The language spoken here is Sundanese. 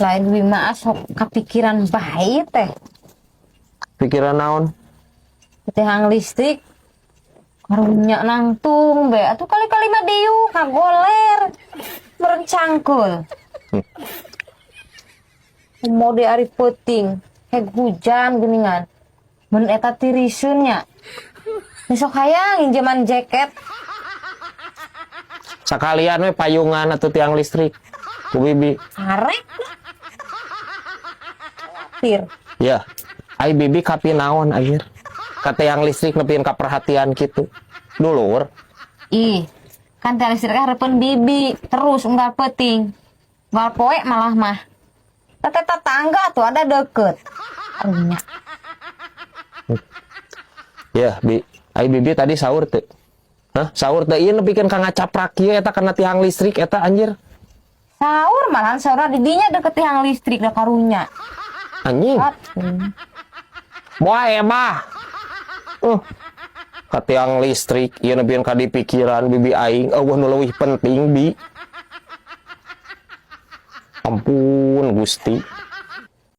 Lain bibi mah sok kapikiran bae teh. Pikiran naon? Tiang listrik. Karunya nangtung be atuh kali-kali mah diuk kagoler. Meureun cangkul. Mau di ari peuting, heg hujan geuningan. Mun eta tiriseun nya. Besok hayang injeman jaket. Sakalian we payungan atau tiang listrik. Ku bibi. Arek. Khawatir. Ya. Ai bibi kapi naon anjir? Ka tiang listrik nepikeun ka perhatian gitu. Dulur. Ih, kan tiang listrik hareupeun bibi terus unggal peuting. Unggal poe malah mah. Tete tetangga tuh ada deket. Karunya. Ya, Bi. Ai bibi tadi sahur teu? Hah? Sahur teu, ieu nepikeun ka ngacaprak kieu eta kana tiang listrik eta anjir. Sahur malahan sahur di dinya deket tiang listrik da karunya. Anjing. Moal emah. Ka tiang listrik ieu nepikeun ka dipikiran bibi aing euweuh nu leuwih penting, Bi. Ampun Gusti.